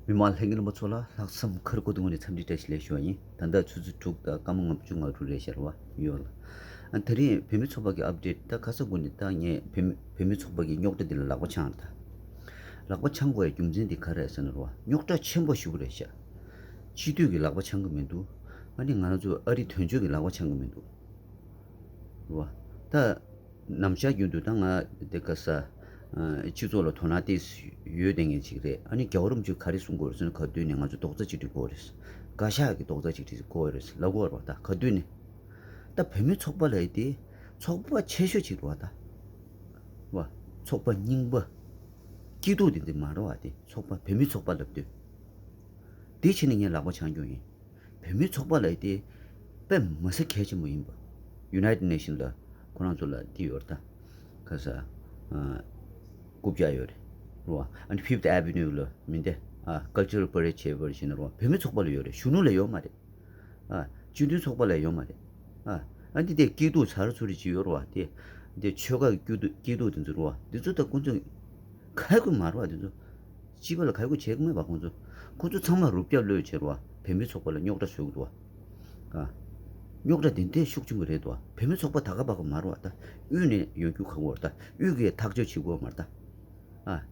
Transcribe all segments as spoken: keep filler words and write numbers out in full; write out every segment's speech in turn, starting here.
མི་མང་ལྷན་རྒྱས་རྣམ་པ་ཚོ་ལ་ལྷག་བསམ་ཁ་རི་སྐོར་དུ་ངོས་ནས་འཚམས་འདྲི་བཀྲ་ཤིས་བདེ་ལེགས་ཞུ་བ་ཡིན། ད་ལྟ་ཆུ་ཚོད་དྲུག་དང་སྐར་མ་ལྔ་བཅུ་ང་དྲུག་རེད་ཤག་རེད་བ། ཡོད་ལ། ཨ་དེ་རིང་བོད་མི་ཚོགས་པ་གི་ཨབ་ཌེཊ་ད་ཁ་སང་དགོང་ནས་ད་ངས་བོད་མི་བོད་མི་ཚོགས་པ་གི་རྙོག་དྲ་འདི་ལ་ལག་པ་འཆང་ད། ལག་པ་འཆང་དགོས་ཡ་རྒྱུ་མཚན་འདི་ག་རེ་རེད་ཟེར་ན་རེད་བ། རྙོག་དྲ་ཆེན་པོ་ཞེ་པོ་རེད་ཤག། སྤྱི་འཐུས་ཀྱི་ལག་པ་འཆང་གི་མི་འདུག། ཨ་ནི་ང་རང་ཚོ་ཨ་རི་དོན་གཅོད་ཀྱི་ལག་པ་འཆང་གི་མི་འདུག། རེད་བ། ད། ནམ་ཞག་རྒྱུན་དུ་ད་ང་དེ་ག་ས། སྤྱི་ཚོགས་ལ་དོ་སྣང་ཏོག་ཙམ་ཡོད་བསྡད་མཁན་ཅིག་རེད། ཨ་ནི་རྒྱལ་བ་རིན་པོ་ཆེས་ག་རེ་གསུང་གི་ཡོད་རེད་ཟེར་ན། ག་དུས་ནས་ང་ཚོ་རྡོག་རྩ་གཅིག་སྒྲིལ་དགོས་རེད། བཀའ་ཤག་གི་རྡོག་རྩ་གཅིག་སྒྲིལ་དགོས་རེད་ལབ་ཀྱི་ཡོད་རེད་བ། ད་ག་དུས་ནས། ད་བོད་མི་ཚོགས་པ་ལབ་ཡ་དེ་ཚོགས་པ་ཆེ་ཤོས་ཅིག་རེད་བ་ད། རེད་བ། ཚོགས་པ་རྙིང་པ། སྐྱིད་སྡུག་དེ་འདྲ་མ་རེད་བ། དེ་ཚོགས་པ་བོད་མི་ཚོགས་པ་ལབ་དུས། དེ་བྱས་ནས་ངས་ལག་པ་འཆང་རྒྱུ་ཡིན། བོད་མི་ཚོགས་པ་ལབ་ཡ་དེ་དཔེ་མི་སྲིད་གལ་ཆེན་པོ་ཡིན་པ། United Nation ལ་ཁོ་རང་ཚོ་ལ་དེ་ཡོད་རེད་ད། ག་ས། ཨ། རྐུབ་བཀྱག་ཡོད་རེད། རེད་བ། ཨ་ནི་Fifth Avenue ལ་མི་འདི། ཨ། Cultural Parade བྱས་པར་བྱས་ན་རེད་བ། བོད་མི་ཚོགས་པ་ལ་ཡོད་རེད། གཞོན་ནུ་ལ་ཡོད་མ་རེད། ཨ། སྤྱི་མཐུན་ཚོགས་པ་ལ་ཡོད་མ་རེད། ཨ། ཨ་འདི་དེ་སྐྱིད་སྡུག་ཚར་ཚུར་རེ་ཅིག་ཡོད་རེད་བ། དེ། དེ་ཆོལ་ཁ་གི་སྐྱིད་སྡུག་སྐྱིད་སྡུག་དེ་ཚོ་རེད་བ། དེ་ཚོ་ད་ཁོང་ཚོ་ག་ཡེ་དགོས་མ་རེད་བ། དེ་ཚོ་སྤྱི་པ་ལ་ག་ཡེ་དགོས་བྱེད་ཀྱི་མེད་པ། ཁོང་ཚོ། ཁོང་ཚོ་ཚང་མ་རུབ་རྒྱབ་གློད་བྱས་རེད་བ། བོད་མི་ཚོགས་པ་ལ་རྙོག་དྲ་བཟོ་གི་འདུག་བ། ཨ། རྙོག་དྲ་དེ་འདྲའི་ཤུགས་ཆེན་པོ་རེད་འདུག་བ། བོད་མི་ཚོགས་པ་ད་ག་པ་ག་མ་རེད་བ། ད་དབུས་ནས་ཡོང་རྒྱུ་ཁག་པོ་རེད། ད་དབུས་ཀྱིས་ཐག་གཅོད་བྱེད་དགོས་མ་རེད་ད། ཨ།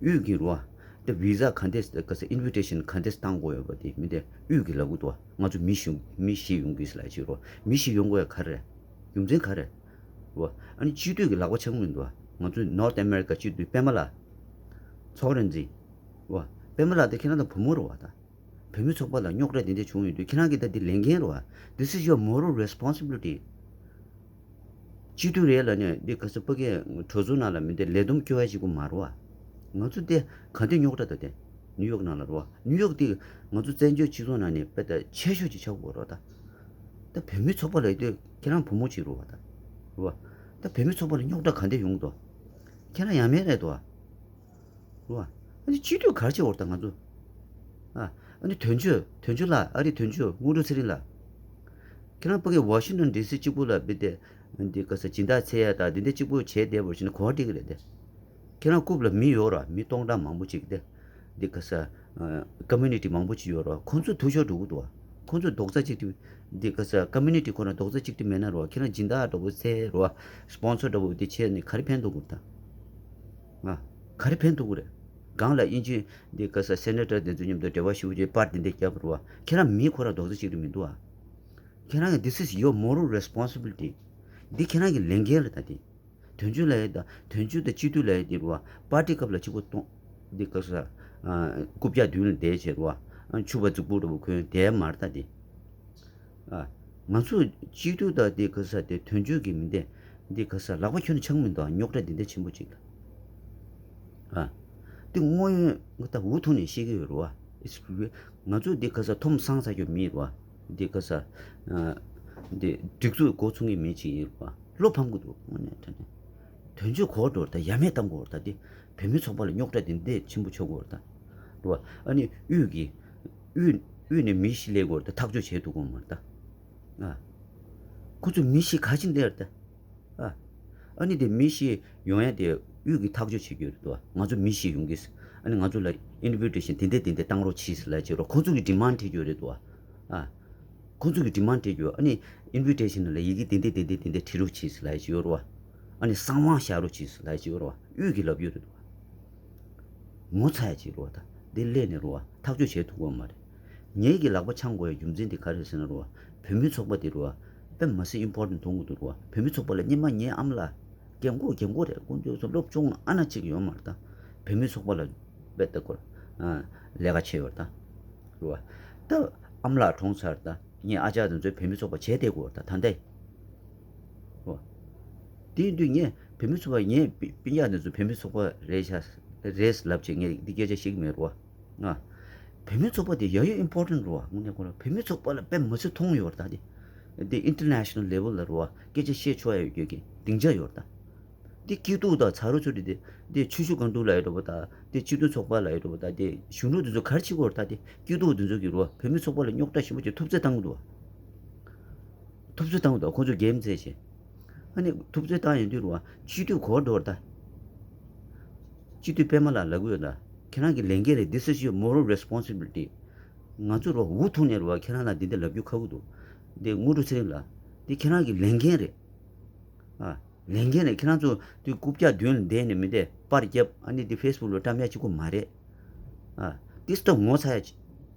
དབུས་ཀྱི་རུ་བ། དེ་བི་ཟ་ག་འདྲས་ག་ས་invitation ག་འདྲས་བཏང་དགོས་ཡོད་པ་དེ་མི་དེ་དབུས་ཀྱིས་ལབ་གི་འདུག་བ། ང་ཚོ་མི་ཞུ་མི་བཞི་ཡོང་གི་ཟེར་ལབ་ཀྱི་རུ་བ། མི་བཞི་ཡོང་དགོས་ཡ་ག་རེ་རེད། རྒྱུ་མཚན་ག་རེ་རེད། རུ་བ། ཨ་ནི་སྤྱི་འཐུས་ཀྱི་ལག་པ་འཆང་མི་འདུག་བ། ང་ཚོའི་North America སྤྱི་འཐུས་པད་མ་ལགས། ཚོགས་ར་འཛིན། རུ་བ། པད་མ་ལགས་དེ་ཁྱེད་རང་དང་བུ་མོ་རེད་བ་ད། བོད་མི་ཚོགས་པ་ལ་རྙོག་དྲ་དེ་འདྲ་བྱུང་ཡོང་དུས་ཁྱེད་རང་གིས་ད་འདི་ལས་འགན་རེད་བ། This is your moral responsibility. སྤྱི་འཐུས་རེད་ལབ་ནས་འདི་ག་ས་ཕ་གིའི་གྲོས་ཚོགས་ནང་ལ་མི་འདི་ལས་བསྡོམས་སྐྱོར་ཡ་ཞིག་པོ་མ་རེད་བ། ང་ཚོ་འདི་ག་འདི་རྙོག་དྲ་ད་དེ་ནིའུ་ཡོག་ནང་ལ་རེད་བ། ནིའུ་ཡོག་འདི་ང་ཚོ་བཙན་བྱོལ་སྤྱི་ཚོགས་ནང་ནས་དཔེ་ད་ཆེ་ཤོས་ཅིག་ཆགས་དགོས་རེད་ད། ད་བོད་མི་ཚོགས་པ་ལབ་དུས་ཁྱེད་རང་བུ་མོ་ཅིག་རེད་བ་ད། རེད་བ། ད་བོད་མི་ཚོགས་པ་ལ་རྙོག་དྲ་ག་འདི་ཡོང་འདུག་ཁྱེད་རང་ཡ་མེད་རེད་འདུག་བ། རེད་བ། ཨ་ནི་སྤྱི་འཐུས་ག་རེ་བྱེད་འོར་ད་ང་ཚོ། ཨ། ཨ་ནི་དོན་གཅོད་དོན་གཅོད་ལགས། ཨ་རི་དོན་གཅོད་དངོས་གྲུབ་ཚེ་རིང་ལགས། ཁྱེད་རང་ཕ་གི་ཝ་ཤིང་ཊོན་ཌི་སི་གཅིག་པུ་ལ་བི་དེ། འདི་ག་ས་སྦྱིན་བདག་འཚོལ་ཡ་དང་འདི་འདྲ་གཅིག་པུ་བྱས་བསྡད་པར་བྱས་ན་གོ་བ་འགྲིག་གི་རེད་དེ། ཁྱེད་རང་རྐུབ་ལ་མི་ཡོད་ར། མི་སྟོང་ཕྲག་མང་པོ་ཅིག་དེ། འདི་ག་ས། ཨ། ཀོ་མུ་ནི་ཊི་མང་པོ་ཅིག་ཡོད་ར། ཁོང་ཚོ་ཐུག་ཤོར་འགྲོ་གི་འདུག་བ། ཁོང་ཚོ་རྡོག་རྩ་གཅིག་སྒྲིལ། འདི་ག་ས་ཀོ་མུ་ནི་ཊི་ཁོ་རང་རྡོག་རྩ་གཅིག་སྒྲིལ་མེད་ན་ར། ཁྱེད་རང་སྦྱིན་བདག་འདྲ་པོ་འཚོལ་ར། སི་པོན་སར་འདྲ་པོ་འདི་བྱས་ནས་ག་རེ་ཕན་ཐོགས་གི་རེད་ད། ང་། ག་རེ་ཕན་ཐོགས་ཀྱི་རེད། གང་ལ་དབྱིན་ཇི་འདི་ག་ས་སེ་ནེ་ཊར་དེ་ཚོ་མཉམ་དུ་འབྲེལ་བ་ཞུ་རྒྱུའི་པར་དེ་འདྲ་བརྒྱབ་པ་རེད་བ། ཁྱེད་རང་མི་ཁོ་རང་རྡོག་རྩ་གཅིག་སྒྲིལ་མི་འདུག་ཨ། ཁྱེད་རང་གི་this is your moral responsibility. འདི་ཁྱེད་རང་གི་ལས་འགན་རེད་ད་དེ། དོན་གཅོད་ལབ་ཡ་ད་དོན་གཅོད་དང་སྤྱི་འཐུས་ལབ་ཡ་དེ་རེད་བ། པར་ཊི་སྐབས་ལ་གཅིག་པོ་གཏོང་། འདི་ག་ས། ཨ། རྐུབ་བཀྱག་མདུན་ལ་བསྡད་བྱས་རེད་བ། ཨ། ཕྱུ་པ་རྫིག་པོ་འདྲ་པོ་གོན་བསྡད་མ་རེད་ད་དེ། ཨ། ང་ཚོ་སྤྱི་འཐུས་དང་དེ་ག་ས་དེ་དོན་གཅོད་ཀྱི་མི་སྡེ་འདི་ག་ས་ལག་པ་ཁྱོན་ནས་འཆང་མི་འདུག་རྙོག་དྲ་འདི་འདྲ་ཆེན་པོ་ཅིག་ལ། ཨ། འདི་དངོས་ཡོད་ང་ད་འུ་ཐུག་ནས་བཤད་ཀྱི་ཡོད་རེད་བ། ང་ཚོ་འདི་ག་ས་ཐོམ་སང་ས་རྒྱུ་མི་རེད་བ། འདི་ག་ས། ཨ། འདི་སྒྲིག་འཛུགས་འགོ་ཚུགས་མཁན་མི་ཅིག་ཡིན་རེད་བ། བློ་ཕམ་གི་འདུག་དངོས་གནས་དྲང་གནས། དོན་གཅོད་གོ་འགྲོ་རེད་ད། ཡ་མེད་གཏང་དགོས་རེད་ད། འདི་བོད་མི་ཚོགས་པ་ལ་རྙོག་དྲ་འདི་འདྲ་ཆེན་པོ་ཆགས་ཀྱི་ཡོད་རེད་ད། རེད་བ། ཨ་ནི་དབུས་ཀྱི། དབུས་དབུས་ནས་མི་བཞི་སླེབས་ཀྱི་ཡོད་རེད་ད། ཐག་གཅོད་བྱེད་ཐུབ་ཀྱི་ཡོད་མ་རེད་ད། ཨ། ཁོ་ཚོ་མི་བཞི་ག་ཅིག་འདྲ་རེད་ད། ཨ། ཨ་ནི་དེ་མི་བཞི་ཡོང་ཡ་དེ་དབུས་ཀྱིས་ཐག་གཅོད་བྱེད་ཀྱི་ཡོད་རེད་དོ། ང་ཚོ་མི་བཞི་ཡོང་གི། ཨ་ནི་ང་ཚོ་ལ་ཨིན་བི་ཊེ་ཤན་དེ་འདྲ་དེ་འདྲ་བཏང་རོགས་གྱིས་ལབ་བྱས་རོགས། ཁོ་ཚོ་གི་ཌི་མན་ཌི་སྤྲད་ཀྱི་ཡོད་རེད་དོ། ཨ། ཁོ་ཚོ་གི་ཌི་མན་ཌི་སྤྲད་ཀྱི་ཡོད། ཨ་ནི་ཨིན་བི་ཊེ་ཤན་ལ་ཡི་གེ་དེ་འདྲ་དེ་འདྲ་དེ་འདྲ་བྲིས་རོགས་གྱིས་ལབ་བྱས་ཡོད་རེད་བ། ཨ་ནི་གསང་བ་བཞག་རོགས་གྱིས་ལབ་བྱས་ཡོད་རེད་བ། དབུས་ཀྱིས་ལབ་ཡོད་རེད་དོ། ངོ་ཚ་ཡ་ཅིག་རེད་བ་ད། འདི་སླེབས་ནས་རེད་བ། ཐག་གཅོད་བྱེད་ཐུབ་ཀྱི་ཡོད་མ་རེད། ངེད་ཀྱི་ལག་པ་འཆང་དགོས་ཡ་རྒྱུ་མཚན་དེ་ག་རེ་རེད་ཟེར་ན་རེད་བ། བོད་མི་ཚོགས་པ་དེ་རེད་བ། དཔེ་མི་སྲིད་ཨིམ་པོར་ཊེན་ཊི་མཐོང་གི་འདུག་རེད་བ། བོད་མི་ཚོགས་པ་ལ་སྔོན་མ་ངའི་ཨ་མ་ལགས། རྒན་གོག་རྒན་གོག་རེད། དཀོན་མཆོག་གསུམ་སློབ་ཆུང་ཨ་ན་གཅིག་ཡོད་མ་རེད་ད། བོད་མི་ཚོགས་པ་ལ་དཔེ་ལྟ་སྐོར། ཨ། ལས་ཀ་བྱས་ཡོད་རེད་ད། རེད་བ། ད་ཨ་མ་ལགས་གྲོངས་ཚར་ད། ངའི་ཨ་ཅག་དེ་ཚོས་བོད་མི་ཚོགས་པ་བྱས་བསྡད་དགོས་རེད་ད་ད་ལྟ། རེད་བ། དེ་ཡིན་དུས་ངས་བོད་མི་ཚོགས་པ། ངས་སྤུན་ཀྱག་དེ་ཚོ་བོད་མི་ཚོགས་པ་རེད་ཤག་རེད་ལབ་བྱས་ངས་འདི་སྐད་ཆ་བཤད་ཀྱི་མེད་རེད་བ། ང་། བོད་མི་ཚོགས་པ་དེ་ཡ་ཡོ་ཨིམ་པོར་ཊེན་ཊི་རེད་བ། དངོས་གནས་ཁོ་རང་བོད་མི་ཚོགས་པ་ལ་དཔེ་མི་སྲིད་མཐོང་ཡོད་རེད་ད་དེ། དེ་ཨིན་ཊར་ནེ་ཤ་ནལ་ལེ་ཝལ་ལ་རེད་བ། སྐད་ཆ་བཤད་ཆོག་ཡ་ཡོད་རྒྱུ་གི་སྡིངས་ཆ་ཡོད་རེད་ད། དེ་སྐྱིད་སྡུག་དང་ཚ་རུ་ཚུ་དེ་དེ་དེ་ཆུ་ཤུགས་གང་འདུག་ལ་ཡོད་རེད་བ་ད། དེ་སྤྱི་མཐུན་ཚོགས་པ་ལ་ཡོད་རེད་བ་ད། དེ་གཞོན་ནུ་དེ་ཚོ་ག་རེ་བྱེད་ཀྱི་ཡོད་རེད་ད། དེ་སྐྱིད་སྡུག་དེ་ཚོ་གི་རེད་བ། བོད་མི་ཚོགས་པ་ལ་རྙོག་དྲ་ཞེ་པོ་ཅིག་ཐུབ་ཚོད་བཏང་གི་འདུག་བ། ཐུབ་ཚོད་བཏང་གི་འདུག་ཁོ་ཚོ་གེམ་རྩེད་བྱས། ཨ་ནི་ཐུབ་ཚོད་བཏང་ཡོང་དུས་རེད་བ། སྤྱི་འཐུས་གོ་འགྲོ་རེད་ད། སྤྱི་འཐུས་པད་མ་ལགས་ལབ་གི་ཡོད་ད། ཁྱེད་རང་གི་ལས་འགན་རེད། This is your moral responsibility. ང་ཚོ་རོ་འུ་ཐུག་ནས་རོ་ཁྱེད་རང་ལ་འདི་འདྲ་ལབ་རྒྱུ་ཁག་པོ་འདུག་འདི་དངོས་གྲུབ་ཚེ་རིང་ལགས། འདི་ཁྱེད་རང་གི་ལས་འགན་རེད། ཨ། ལས་འགན་རེད། ཁྱེད་རང་ཚོ་འདི་རྐུབ་བཀྱག་མདུན་ལ་བསྡད་ནས་མི་འདས་པར་རྒྱབ། ཨ་ནི་འདི་ཕེ་སི་བུག་ལ་བཀྲམ་ཡ་གཅིག་པོ་མ་རེད། ཨ། ཏིས་ཏོ་ངོ་ཚ་ཡ་ཅིག་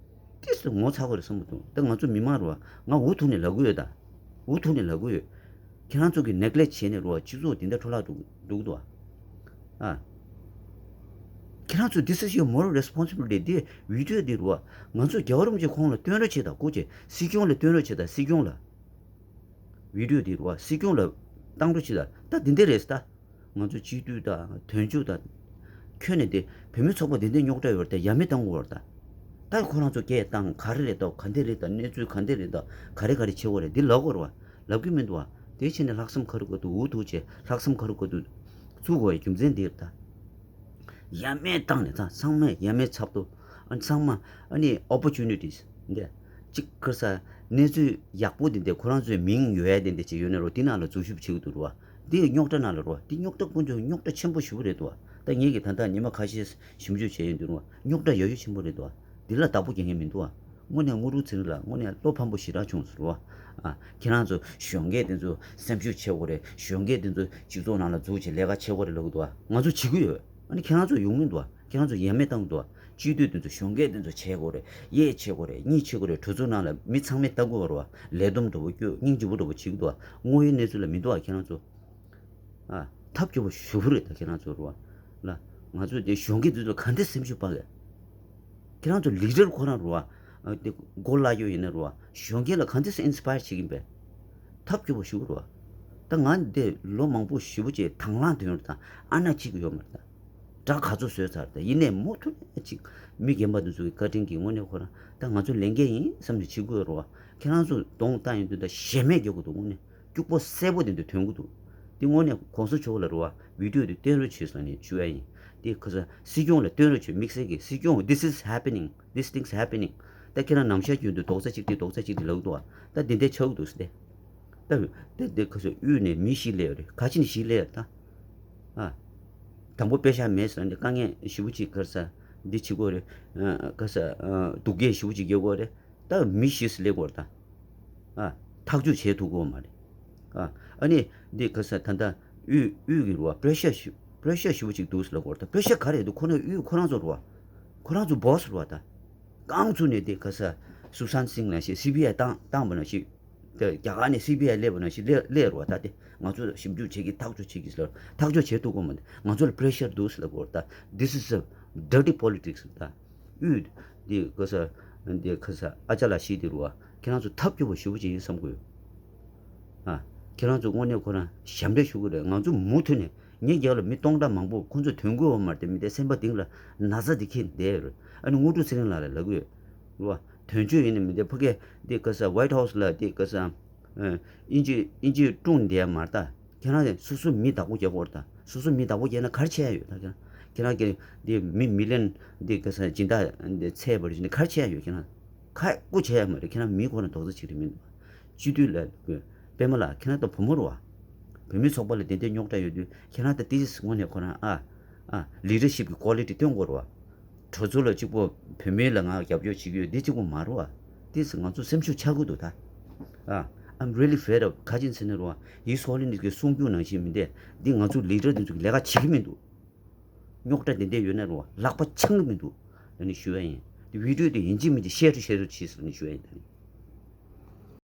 ཏིས་ཏོ་ངོ་ཚ་དགོས་རེད་བསམ་གྱི་འདུག་ད་ང་ཚོ་མི་མང་རོ་ང་འུ་ཐུག་ནས་ལབ་གི་ཡོད། ད་འུ་ཐུག་ནས་ལབ་གི་ཡོད། ཁྱེད་རང་ཚོ་གི་ནེག་ལེག་བྱས་ནས་རོ་སྤྱི་ཚོགས་འདི་འདྲ་འཕྲོ་བརླག་འགྲོ་འགྲོ་གི་འདུག་ཨ། ཁྱེད་རང་ཚོ་this is your moral responsibility. འདི་བི་ཌིའོ་འདི་རུ་བ་ང་ཚོ་རྒྱལ་བ་རིན་པོ་ཆེ་ཁོང་ལ་སྟོན་རོགས་བྱེད་དང་། སྐུ་མཁྱེན། སྲིད་སྐྱོང་ལ་སྟོན་རོགས་བྱེད་དང་། སྲིད་སྐྱོང་ལ། བི་ཌིའོ་འདི་རུ་བ་སྲིད་སྐྱོང་ལ་བཏང་རོགས་བྱེད་དང་། ད་འདི་འདྲ་རེད་ད། ང་ཚོ་སྤྱི་འཐུས་དང་དོན་གཅོད་དང་། ཁྱོན་ནས་དེ་བུད་མེད་ཚོགས་པ་འདི་འདྲ་རྙོག་དྲ་ཡོད་རེད་ད། ཡ་མེད་བཏང་དགོས་རེད་ད། ད་ཁོ་རང་ཚོ་སྐད་བཏང་ག་རེ་རེད་ད། ག་འདྲ་རེད་ད། གནས་ཚུལ་ག་འདྲ་རེད་ད། ག་རེ་ག་རེ་བྱེད་དགོས་རེད། འདི་ལབ་དགོས་རེད་བ། ལབ་ཀྱི་མི་འདུག་བ། དེ་བྱས་ནས་ལྷག་བསམ་ཁ་རུ་ཁ་ཐུག་འུ་ཐུག་བྱས། ལྷག་བསམ་ཁ་རུ་ཁ་ཐུག་བཙུགས་དགོས་པའི་རྒྱུ་མཚན་འདི་རེད་ད། ཡ་མེད་བཏང་ནས་ད་ཚང་མས་ཡ་མེད་ཚབ་ཏུ། ཨ་ནི་ཚང་མ་ཨ་ནི་ཨོ་པོར་ཅུ་ནི་ཊིས་འདི་གཅིག་ཁར་ས་གནས་ཚུལ་ཡག་པོ་འདི་འདི་ཁོ་རང་ཚོའི་མིང་ཡོད་ཡ་འདི་འདི་ཅིག་ཡོད་ནས་རོ། འདི་ནང་ལ་འཛུལ་ཞུགས་བྱེད་ཀྱི་འདུག་རོ། འདི་རྙོག་དྲ་ནང་ལ་རོ། འདི་རྙོག་དྲ་དཀོན་མཆོག་རྙོག་དྲ་ཆེན་པོ་ཞེ་པོ་རེད་འདུག་ད་ངེད་ཀྱིས་ད་ལྟ་ཉི་མ་ཁ་ཤས་ཞིབ་འཇུག་བྱས་ཡོད་འདུག་རོ། རྙོག་དྲ་ཡ་ཡོ་ཆེན་པོ་རེད་འདུག་འདི་ལ་བདག་པོ་རྒྱག་མཁན་མི་འདུག་བ། དངོས་གནས་དངོས་གྲུབ་ཚེ་རིང་ལགས་དངོས་གནས་བློ་ཕམ་པོ་ཞེ་དྲག་བྱུང་ཟེར་བ། ཨ། ཁྱེད་རང་ཚོ་གཞོན་སྐྱེས་དེ་ཚོ་སེམས་ཤུགས་ཆེ་དགོས་རེད། གཞོན་སྐྱེས་དེ་ཚོ་སྤྱི་ཚོགས་ནང་ལ་འཛུལ་བྱས་ལས་ཀ་བྱེད་དགོས་རེད་ལབ་ཀྱི་འདུག་བ། ང་ཚོ་བྱེད་ཀྱི་ཡོད། ཨ་ནི་ཁྱེད་རང་ཚོ་ཡོང་མི་འདུག་བ། ཁྱེད་རང་ཚོ་ཡ་མེད་བཏང་གི་འདུག་བ། སྤྱི་འཐུས་དེ་ཚོ་གཞོན་སྐྱེས་དེ་ཚོ་བྱེད་དགོས་རེད། གཡས་བྱེད་དགོས་རེད། གཉིས་བྱེད་དགོས་རེད། གྲོས་ཚོགས་ནང་ལ་མི་ཚང་མས་ལྟ་དགོས་རེད་བ། ལས་བསྡོམས་འདྲ་པོ་སྐྱོད། སྙིང་རྗེ་པོ་འདྲ་པོ་བྱེད་ཀྱི་འདུག་བ། དངོས་ཡོད་གནས་ཚུལ་ལ་མི་འདུག་བ། ཁྱེད་རང་ཚོ། ཨ། ཐབས་སྐྱོ་པོ་ཞེ་པོ་རེད་ད། ཁྱེད་རང་ཚོ་རུ་བ་ལ། ང་ཚོ་དེ་གཞོན་སྐྱེས་དེ་ཚོ་ག་འདྲ་སེམས་ཤུགས་སྤར་གས། ཁྱེད་རང་ཚོ་ལི་ཌར་ཁོ་རང་རུ་བ། ཨ། དེ་མགོ་བརླག་ཡོད་ཡིན་ན་རུ་བ། གཞོན་སྐྱེས་ལ་ག་འདྲ་སེ་ཨིན་སི་པ་ཡར་བྱེད་ཀྱིན་པས། ཐབས་སྐྱོ་པོ་ཞེ་པོ་རུ་བ། ད་ང་འདི་ལོ་མང་པོ་ཞེ་པོ་ཅིག་དང་བླངས་དོན་རུ་དང་ཨ་ན་གཅིག་ཡོད་མ་རེད་ད། དགྲ་ག་ཚོད་བཟོས་ཚར་ད། ཡིན་ནའི་མུ་མཐུད་ནས་ཅིག་མི་རྒན་པ་དེ་ཚོ་གི་བཀའ་དྲིན་གྱིས་དངོས་གནས་ཁོ་རང་ད་ང་ཚོ་ལས་འགན་ཡིན་བསམ་ནས་བྱེད་དགོས་རུ་བ། ཁྱེད་རང་ཚོ་གདོང་བལྟ་ཡོང་དུས་ད་ཞེ་མེད་རྒྱག་གི་འདུག་དངོས་གནས། སྐྱུག་པོ་སེར་པོ་དེ་འདྲ་ཐོན་གྱི་འདུག་དེ་དངོས་གནས་གོང་ས་མཆོག་ལ་རུ་བ་བི་ཌིའོ་དེ་སྟོན་རོགས་བྱོས་ཟེར་ནས་ཞུ་ཡ་ཡིན། དེ་ཁ་ས་སྲིད་སྐྱོང་ལ་སྟོན་རོགས་བྱོས། དམིགས་བསལ་གྱི་སྲིད་སྐྱོང་། This is happening. These things happening. ད་ཁྱེད་རང་ནམ་ཞག་རྒྱུན་དུ་རྡོག་རྩ་གཅིག་སྒྲིལ་རྡོག་རྩ་གཅིག་སྒྲིལ་ལབ་འདུག་བ། ད་དེ་འདྲ་ཆགས་ཀྱི་འདུག་ཟེར་ཏེ། ད་དེ་དེ་ཁ་ས་དབུས་ནས་མི་བཞི་སླེབས་ཡོད་རེད། ག་ཅི་ནས་བཞི་སླེབས་ཡོད་ད། ཨ། དང་པོ་པེ་ཤག་མེད་ཟེར་ནས་དཀའ་ངལ་ཞེ་པོ་ཅིག་ཁ་ས་འདི་བྱེད་དགོས་རེད། ཨ། ཁ་ས་ཨ། སྡུག་སྐད་ཞེ་པོ་ཅིག་རྒྱག་དགོས་རེད། ད་མི་བཞི་སླེབས་དགོས་རེད་ད། ཨ། ཐག་གཅོད་བྱེད་ཐུབ་ཀྱི་ཡོད་མ་རེད། ཨ། ཨ་ནི་འདི་ཁ་ས་ད་ལྟ་དབུས་དབུས་ཀྱི་རུ་བ་པེ་ཤར་ཞུ་པེ་ཤར་ཞུ་བ་ཅིག་འདུག་ཟེར་ལབ་དགོས་རེད་ད། པེ་ཤར་ག་རེ་འདུག་ཁོ་རང་དབུས་ཁོ་རང་ཚོ་རུ་བ། ཁོ་རང་ཚོ་བོ་སི་རུ་བ་ད། རྐང་ཚུགས་ནས་འདི་ཁ་ས་སུ་ཤཱནྟ་སིང་ལ་ཞེས་སི་བི་ཨའི་བཏང་བཏང་བ་ན་ཞིག་དེ་རྒྱ་གར་ནས་སི་བི་ཨའི་སླེབས་པ་ན་ཞིག་སླེབས་སླེབས་རུ་བ་ད། དེ་ང་ཚོ་ཞིབ་འཇུག་བྱེད་ཀྱི་ཐག་གཅོད་བྱེད་ཀྱི་ཟེར་ཐག་གཅོད་བྱེད་ཐུབ་ཀྱི་མ་རེད། ང་ཚོ་ལ་པེ་ཤར་འདུག་ཟེར་ལབ་དགོས་རེད་ད། This is a dirty politics ད། དབུས་འདི་ག་ས་འདི་ག་ས་ཨ་ཅག་ལགས་ཤེས་དེ་རུ་བ། ཁྱེད་རང་ཚོ་ཐབས་སྐྱོ་པོ་ཞེ་པོ་ཅིག་ཡིན་བསམ་གི་ཡོད། ཨ། ཁྱེད་རང་ཚོ་དངོས་གནས་ཁོ་རང་ཞབས་འདྲེན་ཞུ་གི་རེད། ང་ཚོ་མུ་མཐུད་ནས་ངའི་རྒྱབ་ལ་མི་སྟོང་ཕྲག་མང་པོ་ཁོ་ཚོ་དོན་གོ་བ་མ་རེད་དེ། མི་དེ་སེམས་པ་གཏིང་ལ་ན་ཚ་དེ་འཁྱེར་བསྡད་ཡོད་རེད། ཨ་ནི་དངོས་གྲུབ་ཚེ་རིང་ལགས་ལ་ལབ་གི་ཡོད་རུ་བ། དོན་གཅོད་ཡིན་ནི་མི་དེ་ཕ་གི་འདི་ག་ས་ཝའིཊ་ཧའུ་སི་ལ་འདི་ག་ས་ཨ། དབྱིན་ཇི་དབྱིན་ཇི་སྒྲུང་བསྡད་ཡ་མ་རེད་ད། ཁྱེད་རང་སོ་སོ་མི་བདག་པོ་རྒྱག་དགོས་རེད་ད། སོ་སོ་མི་བདག་པོ་རྒྱག་ན་ག་རེ་བྱེད་ཡ་ཡོད་ད། ཁྱེད་རང་ཁྱེད་རང་གི་འདི་མི་མི་ལི་ཡོན་འདི་ག་ས་སྦྱིན་བདག་འདི་ཚད་པར་བྱས་ནས་ག་རེ་བྱེད་ཡ་ཡོད། ཁྱེད་རང་ཁ་སྐུ་བྱེད་ཡ་མ་རེད། ཁྱེད་རང་མི་ཁོ་ན་རྡོག་རྩ་གཅིག་རེད་མི་འདུག་སྤྱི་འཐུས་ལ་དགོས། པད་མ་ལགས་ཁྱེད་རང་ད་བུ་མོ་རེད་བ། བུད་མེད་ཚོགས་པ་ལ་དེ་འདྲའི་རྙོག་དྲ་ཡོད་དུས་ཁྱེད་རང་ད་ཏིས་དངོས་གནས་ཁོ་རང་ཨ། ཨ། ལི་ཌར་ཤིབ་ཀྱི་ཀོ་ལི་ཊི་སྟོན་དགོས་རེད་བ། གྲོས་ཚོགས་ལ་གཅིག་པོ་བུད་མེད་ལ་ང་རྒྱབ་སྐྱོར་བྱེད་ཀྱི་ཡོད་འདི་གཅིག་པོ་མ་རེད་བ། ཏིས་ང་ཚོ་སེམས་ཤུགས་ཆག་གི་འདུག་ད། ཨ། I'm really fed up. ག་ཅི་ཟེར་ན་རེད་བ། ཡིས་ཧོ་ལི་ནིས་ཀྱི་གསུང་རྒྱུ་ནང་བཞིན་མི་འདས་འདི་ང་ཚོ་ལི་ཌར་འདི་ཚོ་གི་ལས་ཀ་བྱེད་ཀྱི་མི་འདུག་རྙོག་དྲ་དེ་འདྲ་ཡོད་ན་རུང་ལག་པ་འཆང་གི་མི་འདུག་ལབ་ནས་ཞུ་ཡ་ཡིན། དེ་བི་ཌིའོ་དེ་ཡིན་གཅིག་མིན་གཅིག་ཤེར་ཤེར་བྱེད་ཟེར་ནས་ཞུ་ཡ་ཡིན།